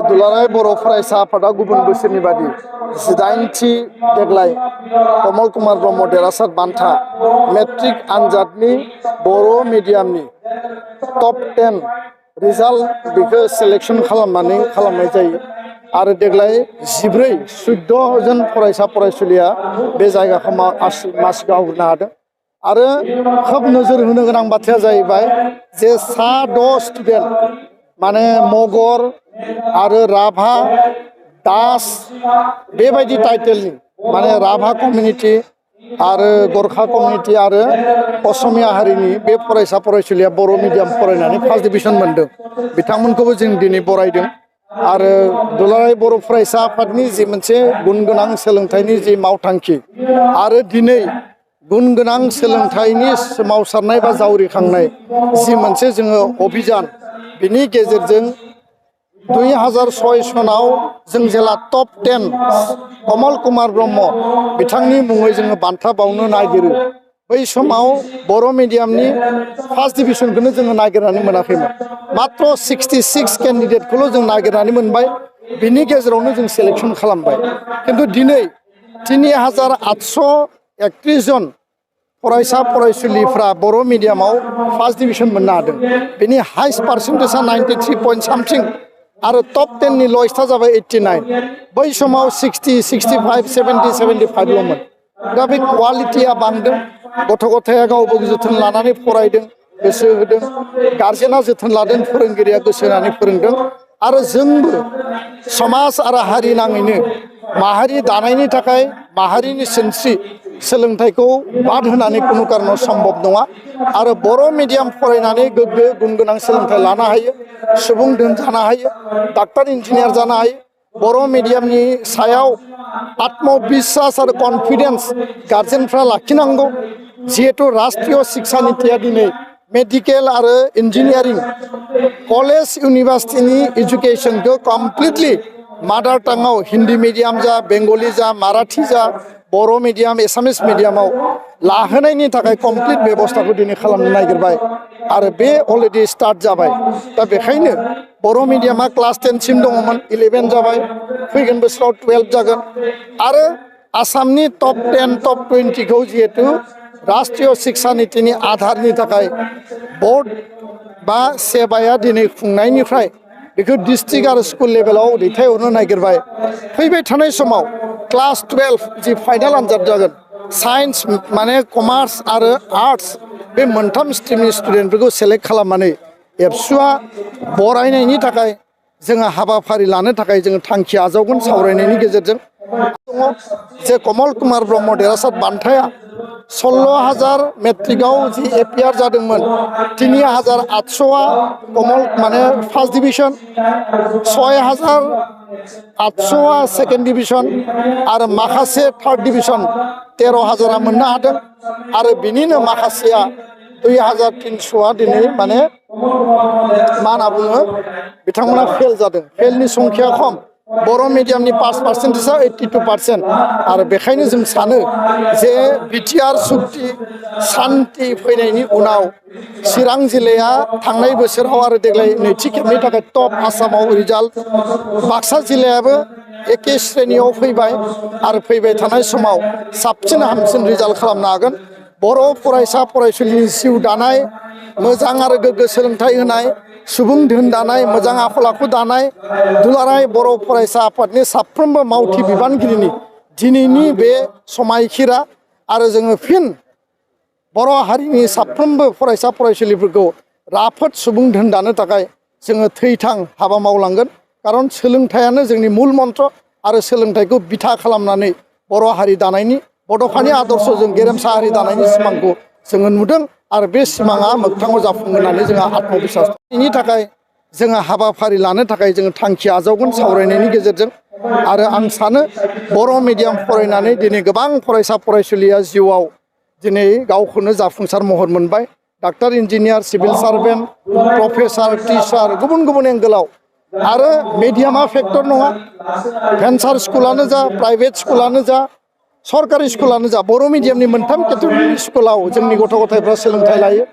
दुलाराय बर' फरायसा आफादा गुबुन बोसोरनि बादि 18थि देग्लाय कमल कुमार ब्रह्म देरहासार बान्था मेट्रिक आनजादनि बर' मिडियामनि टप 10 रिजाल्ट बेखौ सिलेक्शन खालामनाय जायो आरो देग्लाय 14 जन फरायसा फरायसुलिया बे जायगाखौ मासिखौ आवग्रिनो हादों आरो खोब नोजोर होनो गोनां बाथ्राया जाहैबाय जे 6 स्टुडेन्ट माने मगर आरो राभा दास बेबायदि टाइटेलनि माने राभा कमिउनिटि आरो गरखा कमिउनिटि आरो असमिया हारिनि बे फरायसा फरायसुलिया बर' मिडियाम फरायनानै फार्स्ट डिभिजन मोनदों बिथांमोनखौबो जों दिनै बरायदों आरो दुलाराय बर' फरायसा आफादनि जि मोनसे गुनगोनां सोलोंथाइनि जि मावथांखि आरो दिनै गुनगोनां सोलोंथाइनि सोमावसारनाय बा जावरिखांनाय जि मोनसे जोङो अभियान बिनि गेजेरजों 2006 सनाव जों जेला टप 10 कमल कुमार ब्रह्म बिथांनि मुङै जोङो बान्था बावनो नागिरो बै समाव बर' मिडियामनि फार्स्ट डिभिजनखौनो जोङो नागिरनानै मोनाखैमोन मात्र 66 केन्डिडेटखौल' जों नागिरनानै मोनबाय बिनि गेजेरावनो जों सिलेक्शन खालामबाय खिन्थु दिनै 3831 जन फरायसा फरायसुलिफ्रा बर' मिडियामाव फार्स्ट डिभिजन मोननो हादों बेनि हाइस्ट पार्सेन्टेजआ 93 पइन्ट सामथिं आरो टप 10 नि लयेस्टआ जाबाय 89 बै समाव 60 65 70 75ल'मोन दा बे क्वालिटिया बांदों गथ' गथाया गावबो जोथोन लानानै फरायदों गोसो होदों गार्जेना जोथोन लादों फोरोंगिरिया गोसो होनानै फोरोंदों आरो जोंबो समाज आरो हारि नाङैनो माहारि दानायनि थाखाय माहारिनि सिनस्रि सोलोंथाइखौ बाद होनानै खुनु कारनाव सम्भब नङा आरो बर' मिडियाम फरायनानै गोग्गो गुनगोनां सोलोंथाइ लानो हायो सुबुं धोन जानो हायो डाक्टार इन्जिनियार जानो हायो बर' मिडियामनि सायाव आत्मबिश्वास आरो कन्फिडेन्स गार्जेनफ्रा लाखिनांगौ जिहेतु राष्ट्रीय शिक्षा नीतिया दिनै मेडिकेल आरो इन्जिनियारिं कलेज इउनिभार्सिटिनि एजुकेशनखौ कमप्लिटलि मादार टांगआव हिन्दी मिडियाम जा बेंगली जा माराठी जा बर' मिडियाम एसामिस मिडियामाव लाहोनायनि थाखाय कमप्लिट बेबस्थाखौ दिनै खालामनो नागिरबाय आरो बे अलरेडि स्टार्ट जाबाय दा बेखायनो बर' मिडियामा क्लास 10 सिम दङमोन 11 जाबाय फैगोन बोसोराव 12 जागोन आरो आसामनि टप 10 टप 20 खौ जिहेतु राष्ट्रीय शिक्षा नीतिनि आधारनि थाखाय बोर्ड बा सेबाया दिनै खुंनायनिफ्राय बेखौ डिस्ट्रिक्ट आरो स्कुल लेभेलाव दैथायहरनो नागिरबाय फैबाय थानाय समाव क्लास 12 जि फाइनाल आनजाद जागोन साइन्स माने कमार्स आरो आर्ट्स बे मोनथाम स्ट्रिमनि स्टुडेन्टफोरखौ सेलेक्ट खालामनानै एबसुआ बरायनायनि थाखाय जोङो हाबाफारि लानो थाखाय जोङो थांखि आजावगोन सावरायनायनि गेजेरजों जे कमल कुमार ब्रह्म देरहासार बान्थाया 16,000 मेट्रिकआव जि एपियार जादोंमोन 3,800आ कमल माने फार्स्ट डिभिजन 6,800आ सेकेन्ड डिभिजन आरो माखासे थार्ड डिभिजन 13,000आ मोननो हादों आरो बिनिनो माखासेया 2,300आ दिनै माने मा होनना बुङो बिथांमोना फेल जादों फेलनि संख्या खम बर' मिडियामनि पास पार्सेन्टेजआ 82% आरो बेखायनो जों सानो जे बिटिआर सुक्ति सान्ति फैनायनि उनाव चिरां जिल्लाया थांनाय बोसोराव आरो देग्लाय नैथि खेबनि थाखाय टप आसामाव रिजाल्ट बाक्सा जिल्लायाबो एके श्रेणीयाव फैबाय आरो फैबाय थानाय समाव साबसिन हामसिन रिजाल्ट खालामनो हागोन बर' फरायसा फरायसुलिनि जिउ दानाय मोजां आरो गोग्गो सोलोंथाइ होनाय सुबुं धोन दानाय मोजां आखल आखु दानाय दुलाराय बर' फरायसा आफादनि साफ्रोमबो मावथि बिबानगिरिनि दिनैनि बे समायखिरा आरो जोङो फिन बर' हारिनि साफ्रोमबो फरायसा फरायसुलिफोरखौ राफोद सुबुं धोन दानो थाखाय जोङो थैथां हाबा मावलांगोन कारन सोलोंथाइयानो जोंनि मुल मन्त्र आरो सोलोंथाइखौ बिथा खालामनानै बर' हारि दानायनि बड'फानि आदर्शजों गेरेमसा हारि दानायनि सिमांखौ जोङो नुदों आरो बे सिमाङा मोगथाङाव जाफुंगोन होननानै जोंहा आत्मबिश्वास बेनि थाखाय जोङो हाबाफारि लानो थाखाय जोङो थांखि आजावगोन सावरायनायनि गेजेरजों आरो आं सानो बर' मिडियाम फरायनानै दिनै गोबां फरायसा फरायसुलिया जिउआव दिनै गावखौनो जाफुंसार महर मोनबाय doctor engineer civil servant professor teacher गुबुन गुबुन एंगोलाव आरो मिडियामा फेक्टर नङा भेन्सार स्कुलानो जा प्राइभेट स्कुलानो जा सरकारि स्कुलानो जा बर' मिडियामनि मोनथाम केटेगरिनि स्कुलाव जोंनि गथ' गथायफ्रा सोलोंथाइ लायो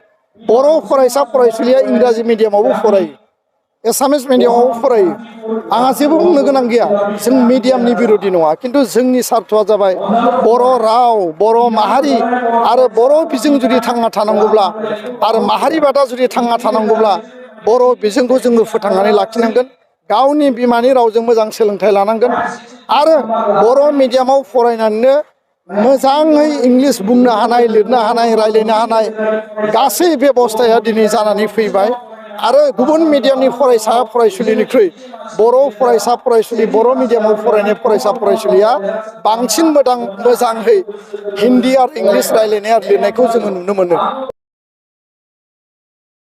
बर' फरायसा फरायसुलिया इंराजि मिडियामावबो फरायो एसामिस मिडियामाव फरायो आंहा जेबो बुंनो गोनां गैया जों मिडियामनि बिरोधि नङा खिन्थु जोंनि सार्थआ जाबाय बर' राव बर' माहारि आरो बर' बिजों जुदि थांना थानांगौब्ला आरो माहारिबादा जुदि थांना थानांगौब्ला बर' बिजोंखौ जोङो फोथांनानै लाखिनांगोन गावनि बिमानि रावजों मोजां सोलोंथाइ लानांगोन आरो बर' मिडियामाव फरायनानैनो मोजाङै इंलिश बुंनो हानाय लिरनो हानाय रायज्लायनो हानाय गासै बेबस्थाया दिनै जानानै फैबाय आरो गुबुन मिडियामनि फरायसा फरायसुलिनिख्रुइ बर' फरायसा फरायसुलि बर' मिडियामाव फरायनाय फरायसा फरायसुलिया बांसिन मोजाङै हिन्दी आरो इंलिश रायज्लायनाय आरो लिरनायखौ जोङो नुनो मोनो